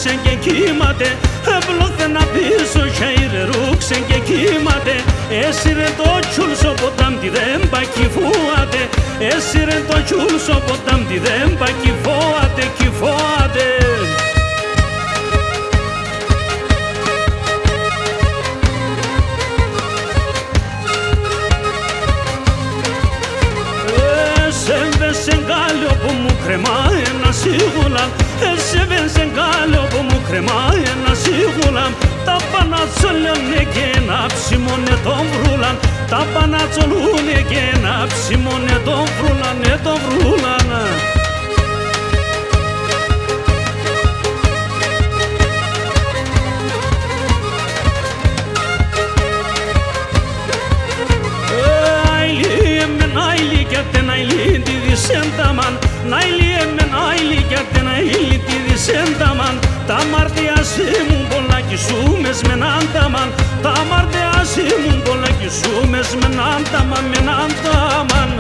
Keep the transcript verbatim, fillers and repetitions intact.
Σεν και κοίμαται, ευλώθεν απίσ' σο χ̌αίρ ερούξεν και κοίμαται. Έσυρεν το κιούλ' σο ποτάμ' τη δέμπαν κι φοάται. Έσυρεν το κιούλ' σο ποτάμ' τη δέμπαν κι φοάται, κι φοάται. Εσέβεν σεν κάλ' όπο ' μουν κρεμά' έναν σίγουλαν. Εσέβεν σεν κάλ' όπο ' μουν κρεμά' έναν σίγουλαν. Τα παν ατσολούνε και να ψημών'νε τον βρούλαν. Τα παν ατσολούνε και να ψημών'νε τον βρούλαν, ε, τον βρούλαν. Ε, αηλί εμέν, αηλί κι ατέν, αηλί τη δισένταμαν. Αηλί εμέν, αηλί κι ατέν, αηλί τη δισένταμαν. Τ' αμάρτια σ' ήμουν πολλά κι σούμες μ' ενάνταμαν. Τ' αμάρτια σ' ήμουν πολλά κι σούμες μ' ενάνταμαν, μ' ενάνταμαν.